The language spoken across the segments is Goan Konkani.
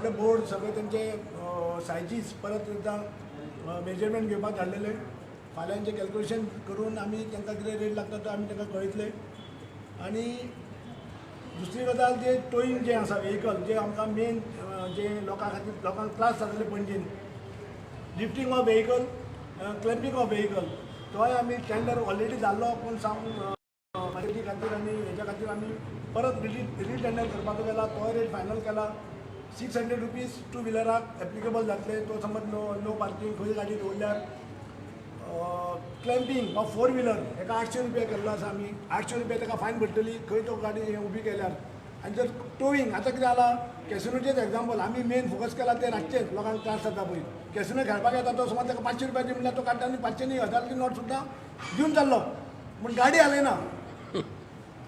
सगळे बोर्ड, सगळे तेंचे सायजीस परत एकदां मेजरमेंट घेवपाक धाडलेले. फाल्यांचे कॅल्क्युलेशन करून आमी तांकां कितें रेट लागता तो आमी तांकां कळयतले. आनी दुसरी गजाल, जे टोईंग जें आसा व्हेकल, जे आमकां मेन जे लोकां खातीर, लोकांक त्रास जाताले पणजेन, lifting of vehicle, clamping of vehicle, तोय आमी टेंडर ऑलरेडी जाल्लो, पूण सम मार्केटी खातीर आनी हेच्या खातीर आमी परत रिटेंडर करपाचो केला. तोय रेट फायनल केला. ₹600 टू व्हिलराक एप्लिकेबल जातले. तो समज नो नो पार्किंग खंय गाडी दवरल्यार. क्लॅम्पिंग ऑफ फोर व्हिलर हेका ₹800 केल्लो आसा आमी. ₹800 ताका फायन पडटली खंय तो गाडी हें उबी केल्यार. आनी जर टोईंग, आतां कितें जाला, कॅसिनोचेच एग्जाम्पल आमी मेन फोकस केला, ते रातचेच लोकांक त्रास जाता पळय. कॅसिनो खेळपाक येता तो समज ताका ₹500 म्हणल्यार तो काडटा आनी 500 न्ही, 1000ची नोट सुद्दां दिवन चाललो, पूण गाडी हालयना.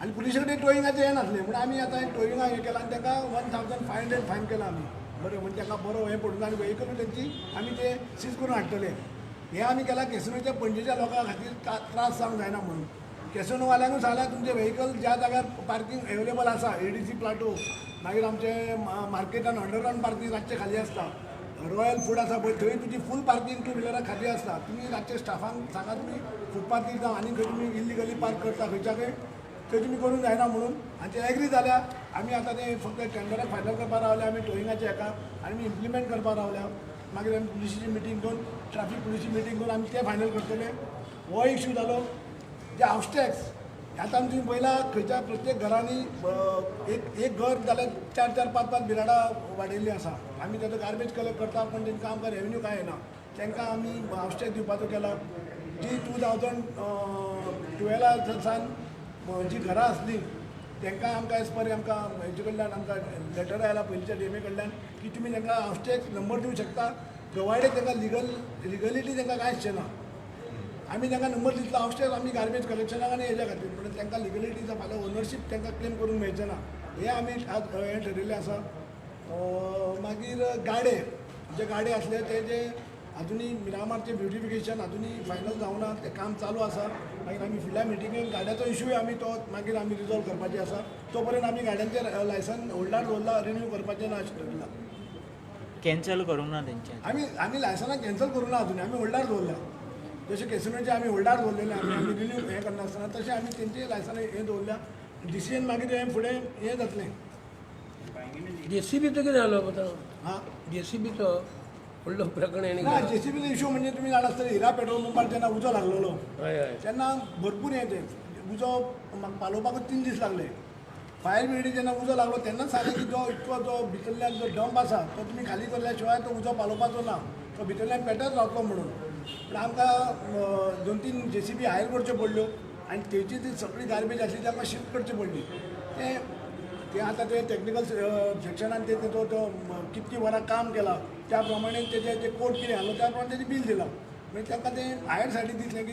आनी पुलिसे कडेन टोईंगाचें हें नासलें म्हणून आमी आतां टोईंगाक हें केलां आनी ताका 1500 फायन केला आमी. बरें, म्हणजे ताका बरो हें पडून आनी व्हेकलूय तेंची आमी ते सीज करून हाडटले. हें आमी केलां कॅसिनोच्या पणजेच्या लोकां खातीर, त्रास जावंक जायना म्हणून. कॅसिनोवाल्यांकूय सांगल्यार, तुमचें व्हेकल ज्या जाग्यार पार्किंग एवेलेबल आसा, एडीसी प्लाटो, मागीर आमचे मार्केटान अंडरग्रावंड पार्किंग रातचें खाली आसता, रॉयल फूड आसा पळय, थंय तुजी फूल पार्किंग टू व्हिलराक खाली आसता. तुमी रातचे स्टाफांक सांगा, तुमी फुटपाथीर जावं आनी खंय तुमी इल्लिगली पार्क करता खंयच्या खंय, थंय तुमी करूंक जायना म्हणून. आनी ते एग्री जाल्या. आमी आतां ते फक्त टेंडराक फायनल करपाक रावल्या आमी टोईंगाचे हेका आनी आमी इम्प्लिमेंट करपाक रावल्या. मागीर आमी पुलिशीची मिटींग करून, ट्राफीक पुलिशीची मिटींग करून आमी ते फायनल करतले. हो इशू जालो. जे हावस टॅक्स आतां आमी तुमी पळयला, खंयच्या प्रत्येक घरांनी एक एक घर जाल्यार चार चार, पांच पांच बिराडां वाडयल्लीं आसा. आमी ताचो गार्बेज कलेक्ट करता, पूण तांकां आमकां रेवेन्यू कांय येना. तांकां आमी हावस टॅक्स दिवपाचो केला. जी 2012 सावन जी घरां आसलीं, तांकां आमकां एज पर आमकां हेजे कडल्यान आमकां लेटर आयला पयलींच्या डीएमए कडल्यान की तुमी तांकां हावस टॅक्स नंबर दिवंक शकता, प्रोवायडेड तांकां लिगलिटी तांकां कांयच ना. आमी तांकां नंबर दितलो हावस टॅक्स आमी गार्बेज कलेक्शनाक आनी हेज्या खातीर, पूण तांकां लिगलिटी फाल्यां ओनरशीप तांकां क्लेम करूंक मेळचें ना, हें आमी आज हें ठरयल्लें आसा. मागीर गाडे, जे गाडे आसले ते जे अजुनूय मिरामारचें ब्युटिफिकेशन अजुनूय फायनल जावना, तें काम चालू आसा. मागीर आमी फुडल्या मिटिंगेक गाड्याचो इशूय आमी तो मागीर आमी रिजॉल्व करपाची आसा. तो पर्यंत आमी गाड्यांचेर लायसन होल्डार दवरला, रिन्यू करपाचें ना अशें ठरयलां. कॅन्सल करूंक ना तेंचे? आमी लायसनां कॅन्सल करूं ना अजून, आमी होल्डार दवरल्या. जशें कॅसिनोचे आमी होल्डार दवरलेले, आमी रिन्यू हें करनासतना, तशें आमी तेंचे लायसनां हें दवरल्या. डिसिजन मागीर हें फुडें हें जातलें. जेसीबीचो कितें जालो आतां? हां? जेसीबीचो व्हडलो प्रकरण हेणी ना. केलो. जेसीबीचो इशू म्हणजे तुमी जाणा आसतले, हिरा पेट्रोल पंपार जेन्ना उजो लागलेलो हय हय तेन्ना भरपूर हें तें उजो म्हाका पालोवपाकूच 3 दीस लागले. फायर ब्रिगेडी जेन्ना उजो लागलो तेन्नाच सांगलें की जो इतको जो भितरल्यान जो डंप आसा तो तुमी खाली करल्या शिवाय तो उजो पालोवपाचो ना, तो भितरल्यान पेटत रावतलो म्हणून. पूण आमकां दोन तीन जेसीबी हायर करच्यो पडल्यो आनी थंयची ती सगळी गार्बेज आसली ती आमकां शिफ्ट करची पडली. ते ते आतां ते टॅक्निकल सेक्शनान ते तो तो कितकी वरां काम केलां त्या प्रमाणे तेजे ते कोट कितें घालो त्या प्रमाणे तेजें बील दिलां. मागीर तांकां तें हायर सायडीन दिसलें की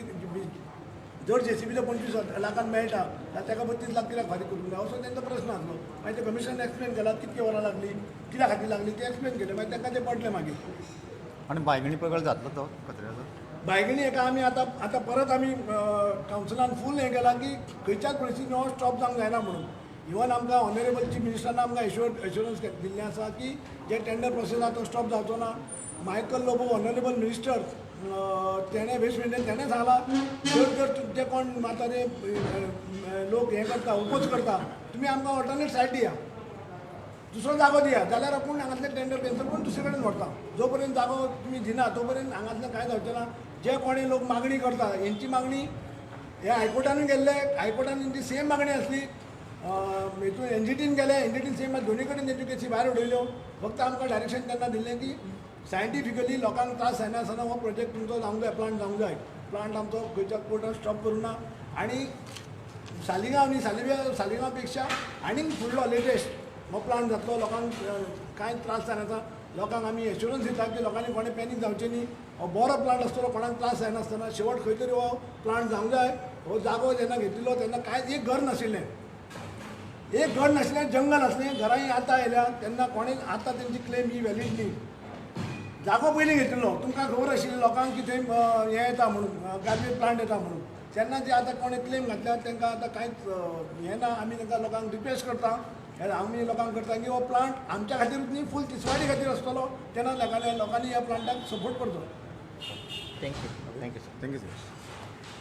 जर जेसीबीचो 25 लाखान मेळटा जाल्यार ताका 32 लाख कित्याक फारीक करूंक जाय, असो तेंचो प्रस्न आसलो. मागीर ते कमिशनर एक्सप्लेन केला, कितकी वरां लागली, कित्या खातीर लागली तें एक्सप्लेन केलें. मागीर तांकां तें पडलें मागीर. आनी बायगणी प्रकल्प जातलो तो कचऱ्याचो? बायगणी हेका आमी आतां आतां परत आमी कावन्सिलान फूल हें केलां की खंयच्याच परिस्थितीन हो स्टॉप जावंक जायना म्हणून. इवन आमकां ऑनरेबल चीफ मिनिस्टरान आमकां एश्योरन्स दिल्लें आसा की जे टेंडर प्रोसेस आसा तो स्टॉप जावचो ना. मायकल लोबो ऑनरेबल मिनिस्टर, तेणें वेस्ट मिनिस्टर, तेणें सांगलां, जर जर जे कोण आतां ते लोक हें करता, ओपोज करता, तुमी आमकां ऑल्टरनेट सायट दिया, दुसरो जागो दिया, जाल्यार आपूण हांगातलें टेंडर कॅन्सल करून दुसरे कडेन व्हरता. जो पर्यंत जागो तुमी दिना तो पर्यंत हांगातलें कांय जावचें ना. जे कोणी लोक मागणी करता, हेंची मागणी हे हायकोर्टानूय गेल्ले, हायकोर्टान तेंची सेम मागणी आसली. हितून एनजीटीन गेले, एनजीटीन सेम, दोनी कडेन तेंच्यो केसी भायर उडयल्यो. फक्त आमकां डायरेक्शन तेन्ना दिल्लें की सायंटिफिकली लोकांक त्रास जायना आसतना हो प्रोजेक्ट तुमचो जावंक जाय, प्लांट जावंक जाय. प्लांट आमचो खंयच्या कोर्टान स्टॉप करूं ना. आनी सालिगांव न्ही, सालिगांव सालिगांव पेक्षा आनीक फुडलो लेटेस्ट हो प्लांट जातलो. लोकांक कांय त्रास जायना. लोकांक आमी एश्योरन्स दिता की लोकांनी कोणें पॅनीक जावचें न्ही. हो बरो प्लांट आसतलो, कोणाक त्रास जायनासतना शेवट खंय तरी हो प्लांट जावंक जाय. हो जागो जेन्ना घेतिल्लो तेन्ना कांयच एक घर नाशिल्लें, एक घर नाशिल्लें, जंगल आसलें. घरांय आतां आयल्या तेन्ना कोणें आतां तेंची क्लेम ही व्हॅलीड न्ही. जागो पयलीं घेतिल्लो, तुमकां खबर आशिल्ली लोकांक की थंय हें येता म्हणून, गार्बेज प्लांट येता म्हणून. तेन्ना जे आतां कोणें क्लेम घातल्या तांकां आतां कांयच हें ना. आमी तांकां लोकांक रिक्वेस्ट करता. हे आमी लोकांक करता की हो प्लांट आमच्या खातीरूच न्ही, फूल तिसवाडी खातीर आसतलो. तेन्ना लोकांनी ह्या प्लांटाक सपोर्ट करचो. Thank you. Thank you sir. Thank you sir.